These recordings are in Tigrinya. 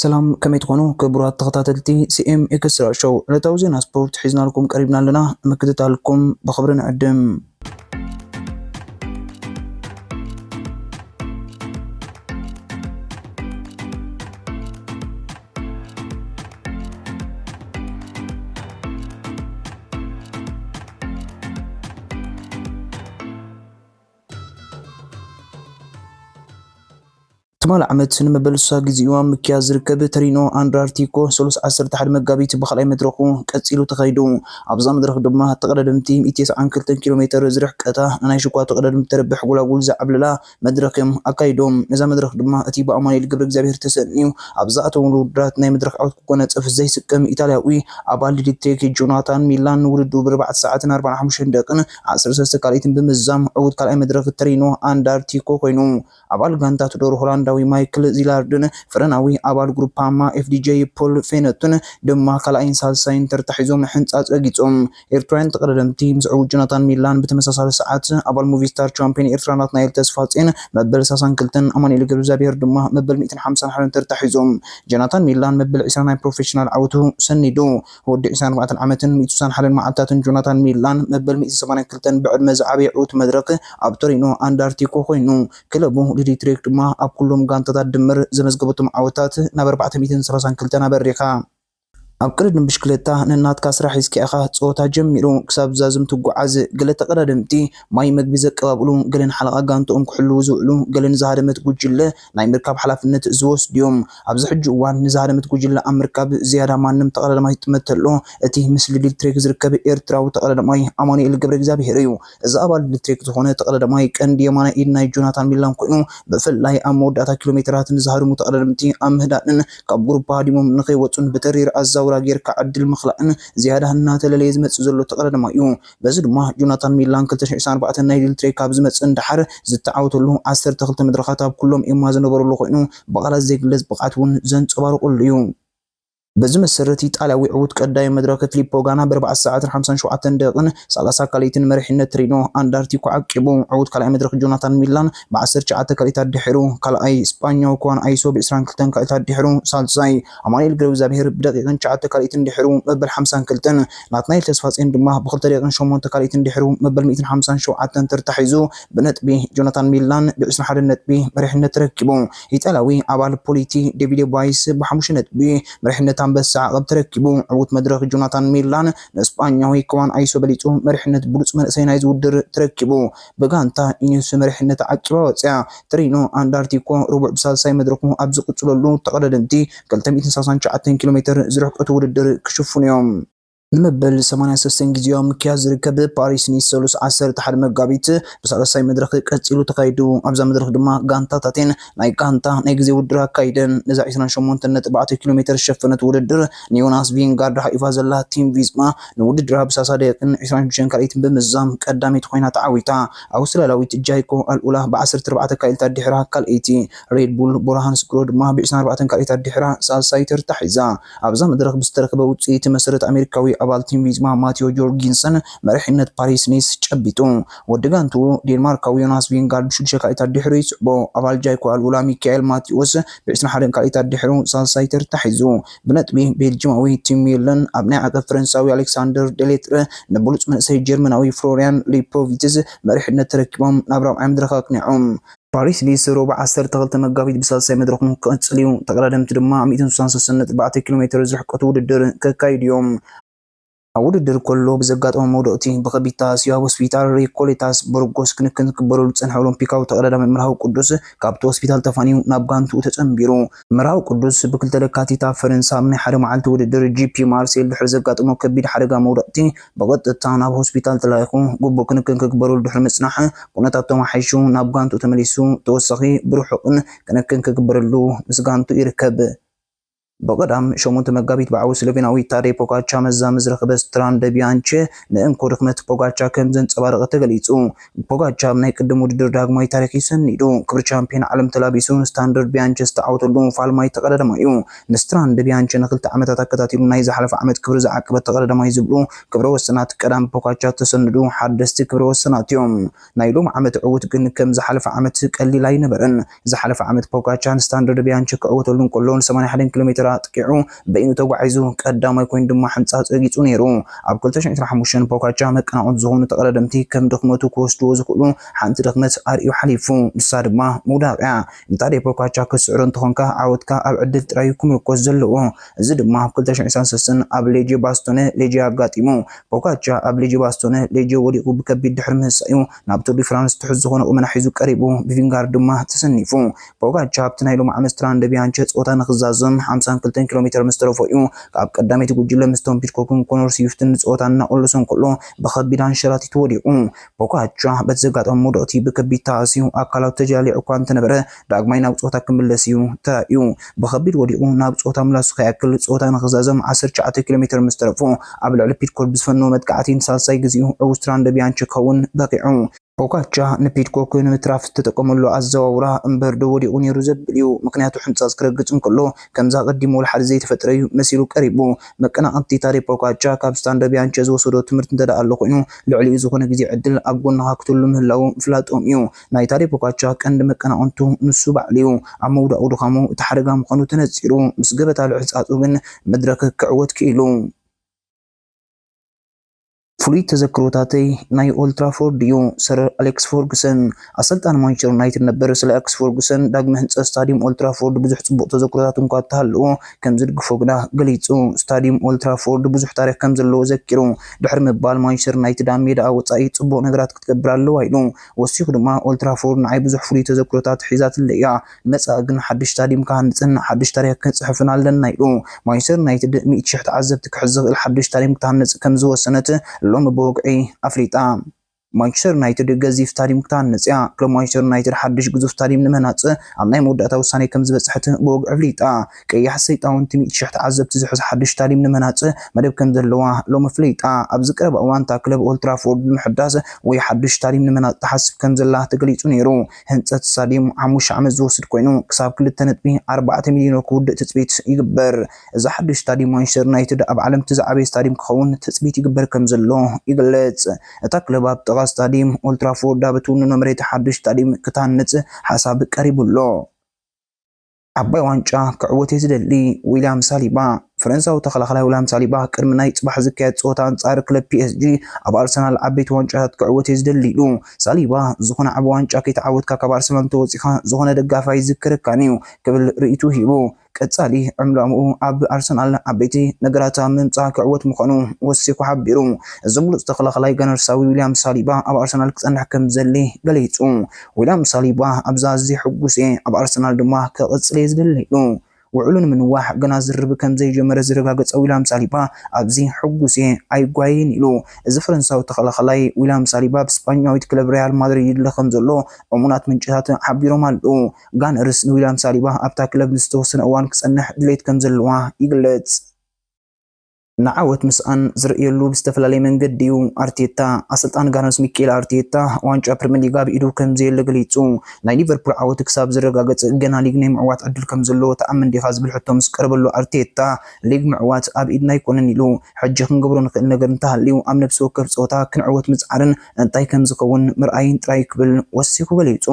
ሰላም፣ ከመይ ትኾኑ ክቡራት ተኸታተልቲ ሲ ኤም ኤክስትራ ሾው? ዕለታዊ ዜና ስፖርት ሒዝናልኩም ቀሪብና ኣለና፣ ንምክትታልኩም ብኽብሪ ንዕድም። ትማሊ ዓመት ንመበል ሱሳ ግዜኡ ኣብ ምክያድ ዝርከብ ተሪኖ ኣንዳርቲኮ ሰሉስ ዓሰርተ ሓደ መጋቢት ብኻልኣይ መድረኹ ቀጺሉ ተኻይዱ። ኣብዛ መድረኽ ድማ ተቐዳደምቲ ሚእቲ ተስዓን ክልተን ኪሎ ሜተር ዝርሕቀታ ናይ ሽኳ ተቐዳደምቲ ተረብሕ ጎላጉል ዝዓብለላ መድረኽ እዮም ኣካይዶም። ነዛ መድረኽ ድማ እቲ ብኣማኑኤል ገብረ እግዚኣብሔር ተሰንዩ ኣብ ዝኣተወሉ ውድድራት ናይ መድረኽ ዓወት ክጎናጸፍ ዘይስከም ኢጣልያዊ ኣባል ሊድቴክ ጆናታን ሚላን ንውድድሩ ብኣርባዕተ ሰዓትን ኣርባዓን ሓሙሽተን ደቂቕን ዓሰርተ ሰለስተ ካልኢትን ብምዝዛም ዕዉት ካልኣይ መድረኽ ተሪኖ ኣንዳርቲኮ ኮይኑ። ኣባል ጋንታ ቱዶር ሆላንዳዊ ማይክል ዚላርድን ፈረናዊ ኣባል ግሩፕ ሃማ ኤፍ ዲ ጄ ፖል ፌነቱን ድማ ካልኣይን ሳልሳይን ተርታ ሒዞም ሕንጻጽ ረጊጾም። ኤርትራውያን ተቐዳደምቲ ምስ ዕዉት ጆናታን ሚላን ብተመሳሳሊ ሰዓት ኣባል ሙቪስታር ቻምፒዮን ኤርትራ ናትናኤል ተስፋጼን መበል ሰላሳን ክልተን ኣማኑኤል ገብረእግዚኣብሔር ድማ መበል ሚእትን ሓምሳን ሓደን ተርታ ሒዞም። ጆናታን ሚላን መበል ዕስራን ናይ ፕሮፌሽናል ዓወቱ ሰኒዱ። ወዲ ዕስራን ኣርባዕተን ዓመትን ሚእቲ ስሳን ሓደን መዓልታትን ጆናታን ሚላን መበል ሚእቲ ሰማንያን ክልተን ብዕድመ ዝዓበየ ዕዉት መድረኽ ኣብ ቶሪኖ ኣንዳርቲኮ ኮይኑ። ክለቡ ሊድትሬክ ድማ ኣብ ኩሎም ጋንታታት ድምር ዘመዝገበቶም ዓወታት ናብ ኣርባዕተ ሚእትን ሰላሳን ክልተን ኣበሪኻ። ኣብ ቅድድም ብሽክለታ ነናትካ ስራሕ ሒዝካ ኢኻ ጸወታ ጀሚሩ ክሳብ ዛዝም ትጓዓዝ። ገለ ተቐዳደምቲ ማይ መግቢ ዘቀባብሉ፣ ገለን ሓለቓ ጋንትኦም ክሕልዉ ዝውዕሉ፣ ገለን ዝሃደመት ጉጅለ ናይ ምርካብ ሓላፍነት ዝወስዱ እዮም። ኣብዚ ሕጂ እዋን ንዝሃደመት ጉጅለ ኣብ ምርካብ ዝያዳ ማንም ተቐዳዳማይ ይጥመት ተሎ፣ እቲ ምስ ሊድትሬክ ዝርከብ ኤርትራዊ ተቐዳዳማይ ኣማኑኤል ገብረ እግዚኣብሔር እዩ። እዚ ኣባል ሊድትሬክ ዝኾነ ተቐዳዳማይ ቀንዲ የማናይ ኢድ ናይ ጆናታን ሚላን ኮይኑ፣ ብፍላይ ኣብ መወዳእታ ኪሎ ሜተራት ንዝሃደሙ ተቐዳደምቲ ኣብ ምህዳንን ካብ ግሩፕ ሃዲሞም ንኸይወጹን ብተሪር ኣዛውራ ጌርካ ዕድል ምኽላእን ዝያዳ እናተለለየ ዝመጽእ ዘሎ ተቐዳዳማይ እዩ። በዚ ድማ ጆናታን ሚላን ክልተ ሽሕን ዕስራን ኣርባዕተን ናይ ሊድትሬክ ካብ ዝመጽእ ንደሓር ዝተዓወተሉ ዓሰርተ ክልተ መድረኻት ኣብ ኩሎም ኤማ ዝነበረሉ ኮይኑ፣ ብቓላት ዘይግለጽ ብቕዓት እውን ዘንጸባርቐሉ እዩ። በዚ መሰረት፣ ኢጣልያዊ ዕዉት ቀዳማይ መድረኽ ፊሊፖ ጋና ብኣርባዕተ ሰዓትን ሓምሳን ሸውዓተን ደቂቕን ሰላሳ ካልኢትን መሪሕነት ቶሪኖ ኣንዳርቲኮ ዓቂቡ። ዕዉት ካልኣይ መድረኽ ጆናታን ሚላን ብዓሰርተ ትሽዓተ ካልኢታት ድሒሩ ካልኣይ፣ ስጳኛዊ ኩዋን ኣይሶ ብዕስራን ክልተን ካልኢታት ድሒሩ ሳልሳይ፣ ኣማኑኤል ገብረእግዚኣብሔር ብደቂቕን ትሽዓተ ካልኢትን ድሒሩ መበል ሓምሳን ክልተን፣ ናትናኤል ተስፋጼን ድማ ብኽልተ ደቂቕን ሸሞንተ ካልኢትን ድሒሩ መበል ሚእትን ሓምሳን ሸውዓተን ተርታ ሒዙ ብነጥቢ ጆናታን ሚላን ብዕስራን ሓደን ነጥቢ መሪሕነት ተረኪቡ። ኢጣልያዊ ኣባል ፖሊቲ ዴቪድ ባይስ ብሓሙሽተ ነጥቢ መሪሕነት ኣንበሳ ዓቐብ ተረኪቡ። ዕዉት መድረኽ ጆናታን ሚላን ንስጳኛዊ ኩዋን ኣይሶ በሊጹ መሪሕነት ብሉጽ መንእሰይ ናይዚ ውድድር ተረኪቡ። ብጋንታ ኢኒዮስ መሪሕነት ዓቂባ ወጽያ። ቶሪኖ ኣንዳርቲኮ ርቡዕ ብሳልሳይ መድረኹ ኣብ ዝቕጽለሉ ተቐዳደምቲ ክልተ ሚእትን ሰላሳን ትሽዓተን ኪሎ ሜተር ዝርሕቀቱ ውድድር ክሽፍኑ እዮም። ንመበል ሰማንያን ሰለስተን ግዜኡ ኣብ ምክያድ ዝርከብ ፓሪስ ኒስ ሰሉስ ዓሰርተ ሓደ መጋቢት ብሳልሳይ መድረኽ ቀጺሉ ተኻይዱ። ኣብዛ መድረኽ ድማ ጋንታታተን ናይ ጋንታ ናይ ግዜ ውድድር ኣካይደን። ነዛ ዕስራን ሸሞንተን ነጥቢ ኣርባዕተ ኪሎ ሜተር ዝሸፈነት ውድድር ንዮናስ ቪንጋርድ ሓቂፋ ዘላ ቲም ቪዝማ ንውድድራ ብሳልሳ ደቂቕን ዕስራን ሽዱሽተን ካልኢትን ብምዝዛም ቀዳመይቲ ኮይና ተዓዊታ። ኣውስትራልያዊት ጃይኮ ኣልኡላ ብዓሰርተ ኣርባዕተ ካልኢታት ድሕራ ካልኣይቲ፣ ሬድ ቡል ቦራ ሃንስግሮ ድማ ብዕስራን ኣርባዕተን ካልኢታት ድሕራ ሳልሳይ ተርታ ሒዛ። ኣብዛ መድረኽ ብዝተረኽበ ውጽኢት መሰረት ኣሜሪካዊ ኣባል ቲም ቪዝማ ማቲዮ ጆርጊንሰን መሪሕነት ፓሪስ ኒስ ጨቢጡ። ወዲ ጋንትኡ ዴንማርካዊ ዮናስ ቪንጋርድ ብሽዱሽተ ካልኢታት ድሕሩ ይስዕቦ። ኣባል ጃይኮ ኣልኡላ ሚካኤል ማቲዎስ ብዕስራን ሓደን ካልኢታት ድሕሩ ሳልሳይ ተርታ ሒዙ። ብነጥቢ ቤልጅማዊ ቲም ሚለን ኣብ ናይ ዓቐብ ፈረንሳዊ ኣሌክሳንደር ደሌትረ ንብሉጽ መንእሰይ ጀርመናዊ ፍሎሪያን ሊፖቪትዝ መሪሕነት ተረኪቦም ናብ ራብዓይ መድረኽ ኣቅኒዖም። ፓሪስ ኒስ ሮባ ዓሰርተ ክልተ መጋቢት ብሳልሳይ መድረኹ ክቕጽል እዩ። ተቐዳደምቲ ድማ ሚእትን ስሳን ሰለስተን ነጥቢ ኣርባዕተ ኪሎ ሜተር ዝርሕቀቱ ውድድር ከካይዱ እዮም። ኣብ ውድድር ኮሎ ብዘጋጠሞ መውደቕቲ ብኸቢድ ተሃስዩ ኣብ ሆስፒታል ሪኮሌታስ ቦርጎስ ክንክን ክግበረሉ ዝጸንሐ ኦሎምፒካዊ ተቐዳዳሚ መርሃዊ ቅዱስ ካብቲ ሆስፒታል ተፋንዩ ናብ ጋንትኡ ተጸንቢሩ። መርሃዊ ቅዱስ ብክልተ ለካቲት ኣብ ፈረንሳ ኣብ ናይ ሓደ መዓልቲ ውድድር ጂ ፒ ማርሴል ድሕሪ ዘጋጠሞ ከቢድ ሓደጋ መውደቕቲ ብቐጥታ ናብ ሆስፒታል ተላኢኹ ግቡእ ክንክን ክግበረሉ ድሕሪ ምጽናሕ፣ ኩነታቱ ኣመሓይሹ ናብ ጋንትኡ ተመሊሱ ተወሳኺ ብርሑቕን ክንክን ክግበረሉ ምስ ጋንትኡ ይርከብ። ብቐዳም ሸሞንተ መጋቢት ብዓው ስሎቬናዊ ታዴ ፖጋቻ መዛመዚ ዝረኸበ ስትራንደ ቢያንቸ ንእንኮ ድኽመት ፖጋቻ ከም ዘንጸባረቐ ተገሊጹ። ፖጋቻ ኣብ ናይ ቅድም ውድድር ዳግማይ ታሪኽ እዩ ሰኒዱ። ክብሪ ቻምፒዮን ዓለም ተላቢሱ ንስታንደርድ ቢያንቸ ዝተዓወተሉ ፋልማይ ተቐዳዳማይ እዩ። ንስትራንደ ቢያንቸ ንክልተ ዓመታት ኣከታቲሉ ናይ ዝሓለፈ ዓመት ክብሪ ዝዓቀበ ተቐዳዳማይ ዝብሉ ክብረ ወሰናት ቀዳም ፖጋቻ ተሰንዱ ሓደስቲ ክብረ ወሰናት እዮም። ናይ ሎም ዓመት ዕውት ግን ከም ዝሓለፈ ዓመት ቀሊል ኣይነበረን። ዝሓለፈ ዓመት ፖጋቻ ንስታንደርድ ቢያንቸ ክዕወተሉ እንከሎ ን81 ኪሎ ሜትር ኣጥቂዑ በይኑ ተጓዒዙ ቀዳማይ ኮይኑ ድማ ሕንጻጽ ረጊጹ ነይሩ። ኣብ ክልተ ሽሕን ዕስራን ሓሙሽተን ፖጋቻ መቀናቕንቱ ዝኾኑ ተቐዳደምቲ ከም ድኽመቱ ክወስድዎ ዝኽእሉ ሓንቲ ድኽመት ኣርእዩ ሓሊፉ። ንሳ ድማ ምውዳቕ እያ። ንታዴ ፖጋቻ ክትስዕሮ እንተኾንካ ዓወትካ ኣብ ዕድል ጥራይ እዩ ክምርኮስ ዘለዎ። እዚ ድማ ኣብ ክልተ ሽሕን ዕስራን ሰለስተን ኣብ ሌጄ ባስቶነ ሌጄ ኣጋጢሙ። ፖጋቻ ኣብ ሌጄ ባስቶነ ሌጄ ወዲቑ ብከቢድ ድሕሪ ምህሳዩ ናብ ቱር ዲ ፍራንስ ትሑት ዝኾነ ቁመና ሒዙ ቀሪቡ፣ ብቪንጋርድ ድማ ተሰኒፉ። ፖጋቻ ኣብቲ ናይ ሎሚ ዓመት ስትራንደ ቢያንቸ ጾታ ንክዛዘም ሓምሳን ክልተን ኪሎ ሜትር ምስ ተረፎ እዩ ካብ ቀዳመይቲ ጉጅለ ምስ ቶም ፒድኮክን ኮኖር ስዊፍትን ንጸወታ እናቆለሶ እንከሎ ብኸቢድ ኣንሸራቲቱ ወዲቑ። ፖጋቻ በቲ ዘጋጠመ መውደቕቲ ብከቢድ ተሃስዩ ኣካላቱ ተጃሊዑ እኳ እንተነበረ ዳግማይ ናብ ጾታ ክምለስ እዩ ተራእዩ። ብኸቢድ ወዲቑ ናብ ጾታ ምላሱ ከይኣክል ጾታ ንክዛዘም ዓሰርተ ትሽዓተ ኪሎ ሜትር ምስ ተረፎ ኣብ ልዕሊ ፒድኮክ ብዝፈነዎ መጥቃዕቲ ንሳልሳይ ግዜኡ ዕውት ስትራንደ ቢያንቸ ክኸውን በቒዑ። ፖጋቻ ንፒድኮክ ንምትራፍ ዝተጠቀመሉ ኣዘዋውራ እምበር ዶ ወዲቑ ነይሩ ዘብል እዩ። ምኽንያቱ ሕንጻጽ ክረግጽ እንከሎ ከምዛ ቀዲሙ ወላ ሓደ ዘይተፈጥረ እዩ መሲሉ ቀሪቡ። መቀናቕንቲ ታዴ ፖጋቻ ካብ ስታንደ ቢያንቸ ዝወሰዶ ትምህርቲ እንተ ደኣ ኣሎ ኮይኑ ልዕሊኡ ዝኾነ ግዜ ዕድል ኣብ ጎንኻ ክትህሉ ምህላው ምፍላጦም እዩ። ናይ ታዴ ፖጋቻ ቀንዲ መቀናቕንቱ ንሱ ባዕሉ እዩ። ኣብ መውዳቑ ድኻሙ እቲ ሓደጋ ምዃኑ ተነጺሩ። ምስ ገበታ ልዕጻጹ ግን መድረክ ክዕወት ክኢሉ። ፍሉይ ተዘክሮታተይ ናይ ኦልትራፎርድ እዩ። ሰር ኣሌክስ ፎርጉሰን ኣሰልጣኒ ማንቸስተር ዩናይትድ ነበር ሰር ኣሌክስ ፎርጉሰን ዳግመ ህንጸት ስታዲየም ኦልትራፎርድ ብዙሕ ጽቡቕ ተዘክሮታት እንኳ እንተሃለዎ ከም ዝድግፎ ግና ገሊጹ። ስታዲየም ኦልትራፎርድ ብዙሕ ታሪኽ ከም ዘለዎ ዘኪሩ ድሕሪ ምባል ማንቸስተር ዩናይትድ ኣብ ሜዳኣ ወጻኢ ጽቡቕ ነገራት ክትገብር ኣለዋ ኢሉ። ወሲኹ ድማ ኦልትራፎርድ ንዓይ ብዙሕ ፍሉይ ተዘክሮታት ሒዛትለይ እያ። ንመጻኢ ግን ሓድሽ ስታዲየም ክሃንጽን ሓድሽ ታሪኽ ክንጽሕፍን ኣለና ኢሉ። ማንቸስተር ዩናይትድ ሚእቲ ሽሕ ተዓዘብቲ ክሕዝ ዝኽእል ሓድሽ ስታዲየም ክትሃንጽ ከም ዝወሰነት ሎሚ ብወግዒ ኣፍሊጣ። ማንቸስተር ዩናይትድ ገዚፍ ስታዲየም ክትሃንጽ እያ። ክለብ ማንቸስተር ዩናይትድ ሓድሽ ግዙፍ ስታዲየም ንምህናጽ ኣብ ናይ መወዳእታ ውሳኔ ከም ዝበጽሐት ብወግዒ ኣፍሊጣ። ቀያሕ ሰይጣውንቲ ሚእቲ ሽሕ ተዓዘብቲ ዝሕዝ ሓድሽ ስታዲየም ንምህናጽ መደብ ከም ዘለዋ ሎሚ ኣፍሊጣ። ኣብዚ ቀረባ እዋን እታ ክለብ ኦልትራፎርድ ንምሕዳስ ወይ ሓድሽ ስታዲየም ንምህናጽ ትሓስብ ከም ዘላ ተገሊጹ ነይሩ። ህንጸት ስታዲየም ሓሙሽተ ዓመት ዝወስድ ኮይኑ ክሳብ ክልተ ነጥቢ ኣርባዕተ ሚልዮን ክውድእ ትጽቢት ይግበር። እዚ ሓድሽ ስታዲየም ማንቸስተር ዩናይትድ ኣብ ዓለም እቲ ዝዓበየ ስታዲየም ክኸውን ትጽቢት ይግበር ከም ዘሎ ይግለጽ። እታ ክለብ ኣብ ጥቓ ስታዲየም ኦልትራፎርድ ኣብ እትውንኖ መሬት ሓድሽ ስታዲየም ክትሃንጽ ሓሳብ ቀሪቡ ኣሎ። ዓባይ ዋንጫ ክዕወት እየ ዝደሊ፣ ዊልያም ሳሊባ። ፈረንሳዊ ተኸላኸላይ ዊልያም ሳሊባ ቅድሚ ናይ ጽባሕ ዝካየድ ጸወታ ኣንጻር ክለብ ፒ ኤስ ጂ ኣብ ኣርሰናል ዓበይቲ ዋንጫታት ክዕወት እየ ዝደሊ ኢሉ። ሳሊባ ዝኾነ ዓቢ ዋንጫ ከይተዓወትካ ካብ ኣርሰናል እንተወጺኻ ዝኾነ ደጋፋይ ኣይዝክረካን እዩ ክብል ርእይቱ ሂቡ። ቀጻሊ ዕላምኡ ኣብ ኣርሰናል ዓበይቲ ነገራት ኣብ ምምጻእ ክዕወት ምዃኑ ወሲኹ ሓቢሩ። እዚ ብሉጽ ተኸላኸላይ ጋነርሳዊ ዊልያም ሳሊባ ኣብ ኣርሰናል ክጸንሕ ከም ዝደሊ ገሊጹ። ዊልያም ሳሊባ ኣብዛ ኣዝየ ሕጉስ እየ፣ ኣብ ኣርሰናል ድማ ክቕጽል እየ ዝደሊ ኢሉ። ውዕሉ ንምንዋሕ ገና ዝርርብ ከም ዘይጀመረ ዘረጋገጸ ዊልያም ሳሊባ ኣብዚ ሕጉስ እየ ኣይጓየን ኢሉ። እዚ ፈረንሳዊ ተኸላኸላይ ዊልያም ሳሊባ ብስጳኛዊት ክለብ ሪያል ማድሪድ ይድለ ከም ዘሎ እሙናት ምንጭታት ሓቢሮም ኣለዉ። ጋነርስ ንዊልያም ሳሊባ ኣብታ ክለብ ንዝተወሰነ እዋን ክጸንሕ ድሌት ከም ዘለዋ ይግለጽ። ንዓወት ምስኣን ዝርእየሉ ብዝተፈላለየ መንገዲ እዩ። ኣርቴታ፣ ኣሰልጣኒ ጋነርስ ሚኬል ኣርቴታ ዋንጫ ፕሪምየር ሊግ ኣብ ኢዱ ከም ዘየለ ገሊጹ። ናይ ሊቨርፑል ዓወት ክሳብ ዝረጋገጽ ገና ሊግ ናይ ምዕዋት ዕድል ከም ዘለዎ ትኣምን ዲኻ ዝብል ሕቶ ምስ ቀረበሉ ኣርቴታ ሊግ ምዕዋት ኣብ ኢድና ኣይኮነን ኢሉ። ሕጂ ክንገብሮ ንኽእል ነገር እንተሃልዩ ኣብ ነፍሲ ወከፍ ጸወታ ክንዕወት ምጽዓርን እንታይ ከም ዝኸውን ምርኣይን ጥራይ ክብል ወሲኹ ገሊጹ።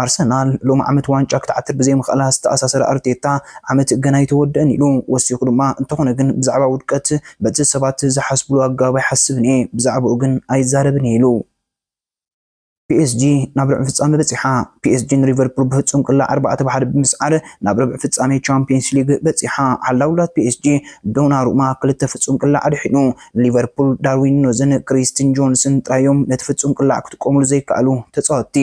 ኣርሰናል ሎሚ ዓመት ዋንጫ ክትዓትር ብዘይምኽኣላ ዝተኣሳሰረ ኣርቴታ ዓመት ገና ኣይተወደአን ኢሉ ወሲኹ ድማ እንተኾነ ግን ብዛዕባ ውድቀት በቲ ሰባት ዝሓስብሉ ኣገባብ ኣይሓስብን እየ፣ ብዛዕባኡ ግን ኣይዛረብን እየ ኢሉ። ፒ ኤስ ጂ ናብ ርብዒ ፍጻመ በጺሓ። ፒ ኤስ ጂ ንሊቨርፑል ብፍጹም ቅላዕ ኣርባዕተ ብ ሓደ ብምስዓር ናብ ርብዒ ፍጻሜ ቻምፒየንስ ሊግ በጺሓ። ሓላውላት ፒ ኤስ ጂ ዶናሩማ ክልተ ፍጹም ቅላዕ ኣድሒኑ። ሊቨርፑል ዳርዊን ኑኔዝን ክሪስቲን ጆንስን ጥራዮም ነቲ ፍጹም ቅላዕ ክጥቀሙሉ ዘይከኣሉ ተጻወትቲ።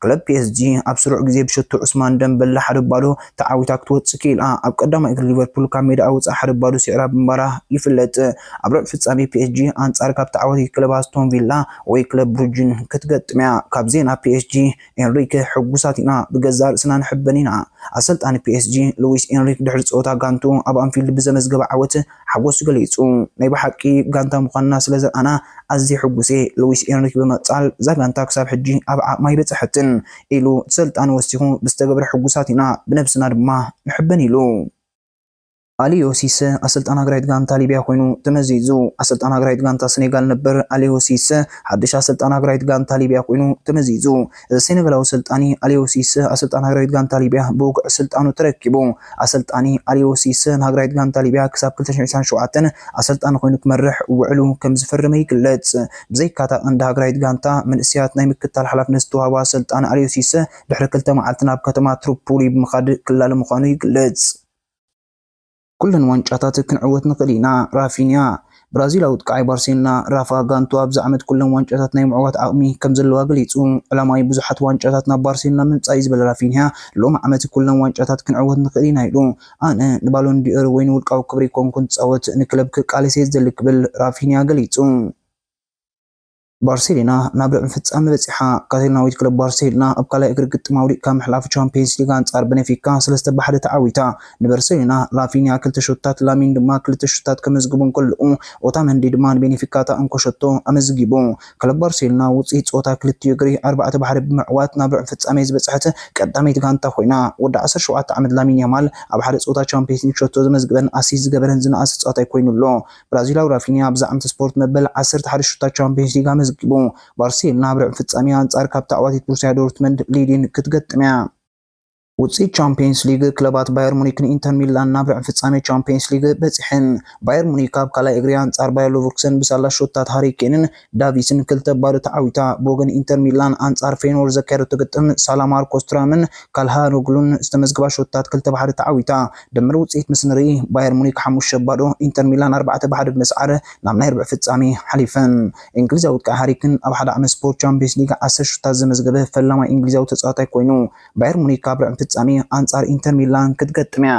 ክለብ ፒ ኤስ ጂ ኣብ ስሩዕ ግዜ ብሸቶ ዑስማን ደምበለ ሓደ ባዶ ተዓዊታ ክትወጽእ ክኢላ። ኣብ ቀዳማይ እግሪ ሊቨርፑል ካብ ሜዳኣ ወጻኢ ሓደ ባዶ ስዒራ ብምንባራ ይፍለጥ። ኣብ ርብዒ ፍጻሜ ፒ ኤስ ጂ ኣንጻር ካብ ተዓወቲ ክለብ ኣስቶን ቪላ ወይ ክለብ ብሩጅን ክትገጥም እያ። ካብ ዜና ፒ ኤስ ጂ፣ ኤንሪክ፣ ሕጉሳት ኢና፣ ብገዛእ ርእስና ንሕበን ኢና። ኣሰልጣኒ ፒ ኤስ ጂ ሉዊስ ኤንሪክ ድሕሪ ጸወታ ጋንቱ ኣብ ኣንፊልድ ብዘመዝገበ ዓወት ሓጎሱ ገሊጹ። ናይ ብሓቂ ጋንታ ምዃንና ስለ ዘርኣና ኣዝየ ሕጉስ እየ። ሉዊስ ኤንሪክ ብምቕጻል እዛ ጋንታ ክሳብ ሕጂ ኣብ ዓቕማ ኣይበጽሐትን ኢሉ እቲ ሰልጣኒ ወሲኹ ብዝተገብረ ሕጉሳት ኢና፣ ብነብስና ድማ ንሕበን ኢሉ። ኣሊዮ ሲሰ ኣሰልጣን ሃገራዊት ጋንታ ሊብያ ኮይኑ ተመዚዙ። ኣሰልጣን ሃገራዊት ጋንታ ሰኔጋል ነበር ኣሊዮ ሲሰ ሓድሽ ኣሰልጣን ሃገራዊት ጋንታ ሊብያ ኮይኑ ተመዚዙ። እዚ ሴኔጋላዊ ሰልጣኒ ኣሊዮ ሲሰ ኣሰልጣን ሃገራዊት ጋንታ ሊብያ ብውግዕ ስልጣኑ ተረኪቡ። ኣሰልጣኒ ኣሊዮ ሲሰ ንሃገራዊት ጋንታ ሊብያ ክሳብ ክልተ ሽሕን ዕስራን ሸውዓተን ኣሰልጣኒ ኮይኑ ክመርሕ ውዕሉ ከም ዝፈረመ ይግለጽ። ብዘይካታ ቀንዲ ሃገራዊት ጋንታ መንእሰያት ናይ ምክታል ሓላፍነት ዝተዋህቦ ኣሰልጣኒ ኣሊዮ ሲሰ ድሕሪ ክልተ መዓልቲ ናብ ከተማ ትሪፖሊ ብምኻድ ክላለ ምዃኑ ይግለጽ። ኩለን ዋንጫታት ክንዕወት ንኽእል ኢና። ራፊንያ። ብራዚላዊ ኣጥቃዓይ ባርሴሎና ራፋ ጋንቱ ኣብዚ ዓመት ኩለን ዋንጫታት ናይ ምዕዋት ዓቕሚ ከም ዘለዋ ገሊጹ። ዕላማይ ብዙሓት ዋንጫታት ናብ ባርሴሎና ምምጻእ እዩ ዝበለ ራፊንያ፣ ሎሚ ዓመት ኩለን ዋንጫታት ክንዕወት ንኽእል ኢና ኢሉ። ኣነ ንባሎን ዲኦር ወይ ንውልቃዊ ክብሪ ኮንኩ ንጻወት፣ ንክለብ ክቃለስ እየ ዝደሊ ክብል ራፊንያ ገሊጹ። ባርሴሎና ናብ ርብዒ ፍጻመ በጺሓ። ካታሎናዊት ክለብ ባርሴሎና ኣብ ካልኣይ እግሪ ግጥማ ውዲቕካ ምሕላፍ ቻምፒየንስ ሊግ ኣንጻር በነፊካ ሰለስተ ብሓደ ተዓዊታ። ንባርሴሎና ራፊንያ ክልተ ሾታት፣ ላሚን ድማ ክልተ ሾታት ከመዝግቡ እንከለዉ፣ ኦታመንዲ ድማ ንቤኔፊካ እታ እንኮ ሸቶ ኣመዝጊቡ። ክለብ ባርሴሎና ውጽኢት ጸወታ ክልቲኡ እግሪ ኣርባዕተ ብሓደ ብምዕዋት ናብ ርብዒ ፍጻሜ ዝበጽሐት ቀዳመይቲ ጋንታ ኮይና። ወዲ ዓሰርተ ሸውዓተ ዓመት ላሚን ያማል ኣብ ሓደ ጸወታ ቻምፒየንስ ሊግ ሸቶ ዘመዝግበን ኣሲስት ዝገበረን ዝነኣሰ ተጻዋታይ ኮይኑ ኣሎ። ብራዚላዊ ራፊንያ ኣብዚ ዓመት ስፖርት መበል ዓሰርተ ሓደ ሹታት ቻምፒየንስ ሊግ ኣመዝጊቡ። ባርሴሎና ኣብ ርብዒ ፍጻሜ ኣንጻር ካብ ተዓዋቲት ቦሩስያ ዶርትመንድ ሊድን ክትገጥም እያ። ውጽኢት ቻምፒየንስ ሊግ፣ ክለባት ባየር ሙኒክን ኢንተር ሚላን ናብ ርብዒ ፍጻሜ ቻምፒየንስ ሊግ በጺሐን። ባየር ሙኒክ ኣብ ካልኣይ እግሪ ኣንጻር ባየር ሌቨርኩሰን ብሳላ ሾታት ሃሪ ኬንን ዳቪስን ክልተ ባዶ ተዓዊታ። ብወገን ኢንተር ሚላን ኣንጻር ፌኖር ዘካየደቶ ግጥም ሳላ ማርኮስ ቱራምን ካልሃኖግሉን ዝተመዝገባ ሾታት ክልተ ብሓደ ተዓዊታ። ድምር ውጽኢት ምስ ንርኢ፣ ባየር ሙኒክ ሓሙሽተ ባዶ፣ ኢንተር ሚላን ኣርባዕተ ብሓደ ብምስዓር ናብ ናይ ርብዒ ፍጻሜ ሓሊፈን። እንግሊዛዊ ኣጥቃዒ ሃሪ ኬን ኣብ ሓደ ዓመት ስፖርት ቻምፒየንስ ሊግ ዓሰርተ ሹታት ዘመዝገበ ፈላማይ እንግሊዛዊ ተጻዋታይ ኮይኑ፣ ባየር ሙኒክ ኣብ ርብዒ ፍጻሜ ኣንጻር ኢንተር ሚላን ክትገጥም እያ።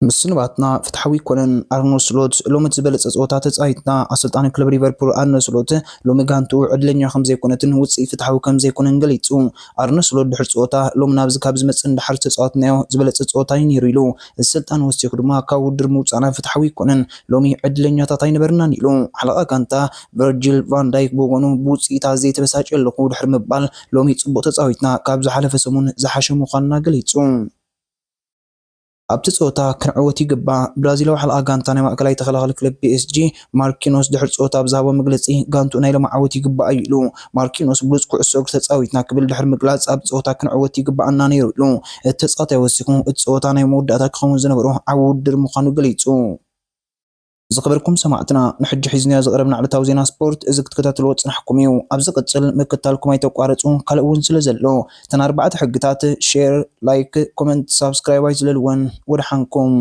ምስንባትና ፍትሓዊ ኣይኮነን። ኣርነ ስሎት ሎሚ እቲ ዝበለጸ ጸወታ ተጻዊትና። ኣሰልጣኒ ክለብ ሊቨርፑል ኣርነ ስሎት ሎሚ ጋንትኡ ዕድለኛ ከም ዘይኮነትን ውጽኢት ፍትሓዊ ከም ዘይኮነን ገሊጹ። ኣርነ ስሎት ድሕሪ ጸወታ፣ ሎሚ ናብዚ ካብ ዝመጽእ ንደሓር ዝተጻወትናዮ ዝበለጸ ጸወታ እዩ ነይሩ ኢሉ። እዚ ሰልጣኒ ወሲኹ ድማ፣ ካብ ውድድር ምውጻእና ፍትሓዊ ኣይኮነን፣ ሎሚ ዕድለኛታት ኣይነበርናን ኢሉ። ሓለቓ ጋንታ ቨርጂል ቫን ዳይክ ብወገኑ፣ ብውጽኢት ኣዝየ ተበሳጭየ ኣለኹ ድሕሪ ምባል፣ ሎሚ ጽቡቕ ተጻዊትና፣ ካብ ዝሓለፈ ሰሙን ዝሓሸ ምዃንና ገሊጹ። ኣብቲ ጸወታ ክንዕወት ይግባእ። ብራዚላዊ ሓለቓ ጋንታ ናይ ማእከላይ ተኸላኻሊ ክለብ ፒ ኤስ ጂ ማርኪኖስ ድሕሪ ጸወታ ኣብ ዝሃቦ መግለጺ፣ ጋንትኡ ናይ ሎሚ ዓወት ይግባኣ እዩ ኢሉ። ማርኪኖስ ብሉጽ ኩዕሶ እግሪ ተጻዊትና ክብል ድሕሪ ምግላጽ፣ ኣብ ጸወታ ክንዕወት ይግባኣና ነይሩ ኢሉ። እቲ ተጻዋታይ ወሲኹ፣ እቲ ጸወታ ናይ መወዳእታ ክኸውን ዝነበሮ ዓቢ ውድድር ምዃኑ ገሊጹ። ዝኸበርኩም ሰማዕትና፣ ንሕጂ ሒዝናዮ ዝቐረብና ዕለታዊ ዜና ስፖርት እዚ ክትከታተልዎ ዝጸናሕኩም እዩ። ኣብ ዝቕጽል ምክታልኩም ኣይተቋርጹ፣ ካልእ እውን ስለ ዘሎ። እተን ኣርባዕተ ሕግታት፣ ሼር፣ ላይክ፣ ኮመንት፣ ሳብስክራይብ ኣይዝለልወን። ወደሓንኩም።